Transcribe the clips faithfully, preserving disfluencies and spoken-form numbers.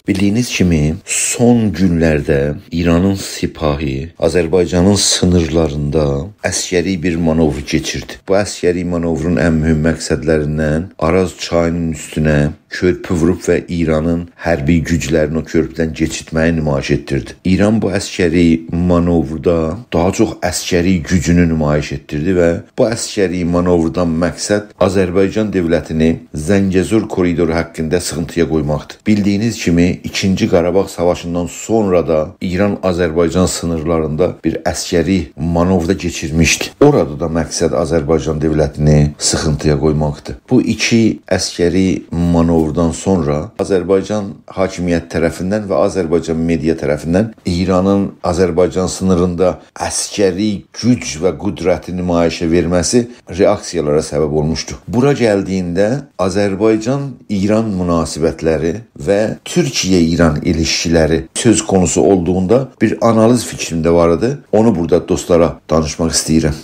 بیلدیگینیز کیمی، سون گونلرده ایرانین سپاهی آذربایجانین سینیرلاریندا عسکری بیر مانور کئچیردی. بو عسکری مانورون ان مهم مقصدلریندن آراز چایینین اوستونه کؤرپو ووروب و ایرانین حربی گوجلرینی او کؤرپودن کئچیرتمه‌یی نمایش ائتدیردی. ایران بو عسکری مانوردا داها چوخ عسکری گوجونو نمایش ائتدیردی و بو عسکری مانوردان مقصد آذربایجان دؤولتینی زنگه‌زور کوریدورو حاقیندا سیخینتی‌یا قویماقدیر. بیلدیگینیز کیمی، ایکینجی قاراباغ ساواشیندان سونرا دا ایران آذربایجان سینیرلاریندا بیر عسکری مانور دا کئچیرمیشدی. اورادا دا مقصد آذربایجان دؤولتینی سیخینتی‌یا قویماقدیر. بو ایکی عسکری مانوردان سونرا آذربایجان حاکمیت طرفیندن و آذربایجان مئدیا طرفیندن ایرانین آذربایجان سینیریندا عسکری گوج و قدرتی نمایشه وئرمه‌سی رئاکسییالارا سبب اولموشدو. بورا گلدیگینده آذربایجان-ایران مناسبتلری و تورکیه-ایران ایلیشکیلری سؤز قونوسو اولدوغوندا بیر آنالیز فیکریم ده وار ایدی. اونو بورادا دوستلارا دانیشماق ایسته‌ییرم.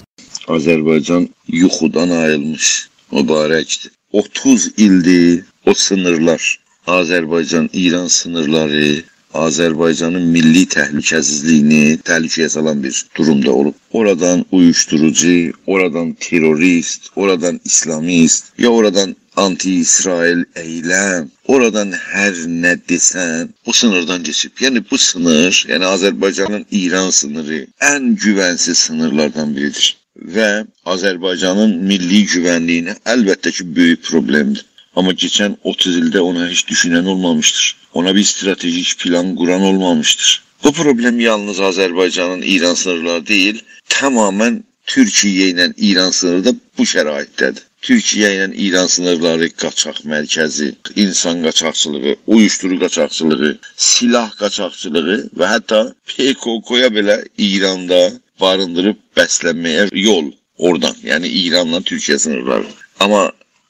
آذربایجان یوخودان آییلمیش، مبارکدیر. اوتوز ایلدیر او سینیرلار، آذربایجان-ایران سینیرلاری آذربایجانین میللی تهلکه‌سیزلیگینی تهلکه‌یه سالان بیر دورومدا اولوب. اورادان اویوشدوروجو، اورادان تروریست، اورادان ایسلامیست، یا اورادان آنتی-اسرائیل ائیلم، اورادان هر نه دئسن، او سینیردان کئچیب. یعنی بو سینیر، یعنی آذربایجانین ایران سینیری ان گوونسیز سینیرلاردان بیریدیر. و آذربایجانین میللی گوونلیگینه البته کی، بؤیوک پروبلئمدیر. آمما کئچن اوتوز ایلده اونا هئچ دوشونن اولمامیشدیر. اونا بیر استراتژیک پلان قوران اولمامیشدیر. بو پروبلئم یالنیز آذربایجانین ایران سینیرلاری دئییل، تمامیله تورکیه ایله ایران سینیری دا بو شرایطده‌دیر. تورکیه ایله ایران سینیرلاری قاچاق مرکزی، اینسان قاچاقچیلیغی، اویوشدوروجو قاچاقچیلیغی، سلاح قاچاقچیلیغی و حتی پ ک ک‌یا بئله ایراندا باریندیریب بسلنمه‌یه یول اورادان، یعنی ایرانلا تورکیه سینیرلاری. آمما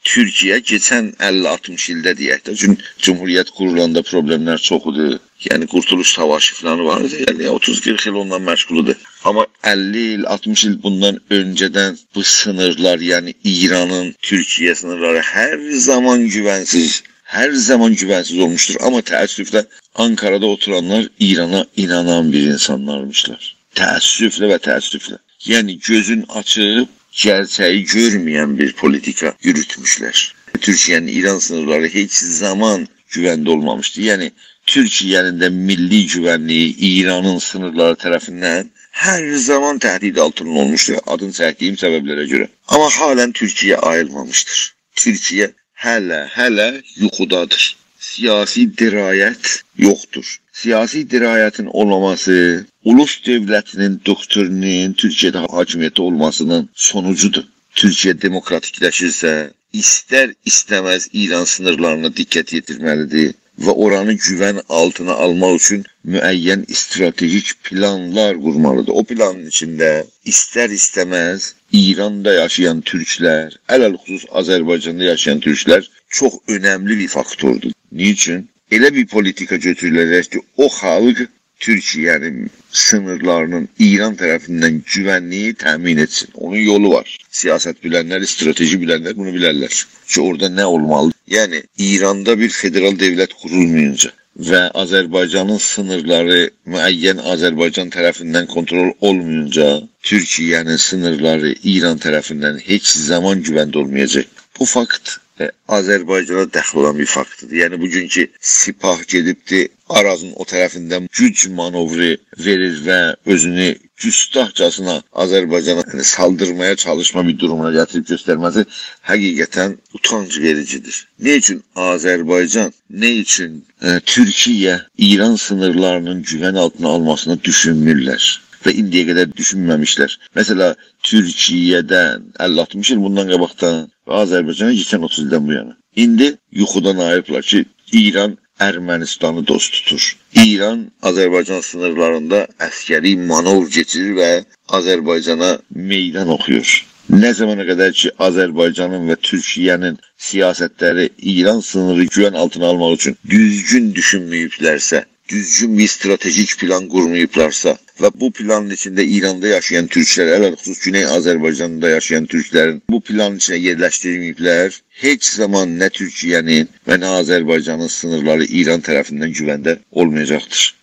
تورکیه کئچن اللی آلتمیش ایلده دئیک ده، چونکی جمهوریت قورولاندا پروبلئملر چوخ ایدی. یعنی قورتولوش ساواشی فلان واردی، یعنی اوتوز قیرخ ایل اوننان مشغول ایدی. آمما اللی ایل، آلتمیش ایل بوندان اؤنجه‌دن بو سینیرلار، یعنی ایرانین تورکیه سینیرلاری هر زامان گوونسیز، هر زامان گوونسیز اولموشدور. آمما تأسفله آنکارادا اوتورانلار ایرانا اینانان بیر اینسانلارمیشلار. تأسفله و تأسفله. یعنی گؤزون آچیب گئرچه‌یی گؤرمه‌ین بیر پولیتیکا یوروتموشلر. تورکیه‌نین ایران سینیرلاری هئچ زامان گوونده اولمامیشدی. یعنی تورکیه‌نین ده میللی گوونلیگی ایرانین سینیرلاری طرفیندن هر زامان تهدید آلتیندا اولموشدو، آدین چکدیگیم سببلره گؤره. آمما حالا تورکیه آییلمامیشدیر. تورکیه هله، هله یوخودادیر. سیاسی درایت یوخدور. سیاسی درایتین اولماماسی اولوس دؤولتینین دوکترینینین تورکیه‌ده حاکمیتده اولماسینین سونوجودور. تورکیه دموکراتیکلشیرسه، ایستر-ایسته‌مز ایران سینیرلارینا دقت یئتیرمه‌لیدیر و اورانی گوون آلتینا آلماق اوچون معین استراتژیک پلانلار قورمالیدیر. او پلانین ایچینده ایستر-ایسته‌مز ایراندا یاشایان تورکلر، علی‌الخصوص آذربایجاندا یاشایان تورکلر چوخ اؤنملی بیر فاکتوردور. نیچین؟ ائله بیر پولیتیکا گؤتوروله‌جک کی، او خالق تورکیه‌نین سینیرلارینین ایران طرفیندن گوونلیگی تأمین ائتسین. اونون یولو وار. سیاست بیلنلر، استراتژی بیلنلر بونو بیلرلر کی، اورادا نه اولمالیدیر. یعنی ایراندا بیر فدرال دؤولت قورولمایینجا و آذربایجانین سینیرلاری معین آذربایجان طرفیندن کنترل اولمایینجا، تورکیه‌نین سینیرلاری ایران طرفیندن هئچ زامان گوونده اولمایاجاق. بو فاکت، ائ، آذربایجانا دخلی اولان بیر فاکتدیر. یعنی بو گون کی، سپاه گئدیبدی، آرازین او طرفیندن گوج مانورو وئریر و اؤزونو گستاخجاسینا آذربایجانا، یعنی، سالدیرمایا چالیشما بیر دورومونا گتیریب گؤسترمه‌سی حقیقتاً اوتانج وئریجیدیر. نه اوچون آذربایجان، نه اوچون، ائ، تورکیه ایران سینیرلارینین گوون آلتینا آلماسینی دوشونمورلر و ایندییه قدر دوشونمه‌میشلر؟ مثلا، تورکیه‌دن اللی آلتمیش ایل بوندان قاباقدان و آذربایجانا کئچن اوتوز ایلدن بو یانا. ایندی یوخودان آییبلار کی، ایران ارمنیستانی دوست توتور. ایران آذربایجان سینیرلاریندا عسکری مانور کئچیریر و آذربایجانا میدان اوخویور. نه زامانا قدر کی، آذربایجانین و تورکیه‌نین سیاستلری ایران سینیری گوون آلتینا آلماق اوچون دوزگون دوشونمه‌ییبلرسه، دوزگون بیر استراتژیک پلان قورماییبلارسا و بو پلانین ایچینده ایراندا یاشایان تورکلر، علی‌الخصوص گونئی آذربایجاندا یاشایان تورکلرین بو پلانین ایچینه یئرلشدیرمه‌ییبلر، هئچ زامان نه تورکیه‌نین و نه آذربایجانین سینیرلاری ایران طرفیندن گوونده اولمایاجاقدیر.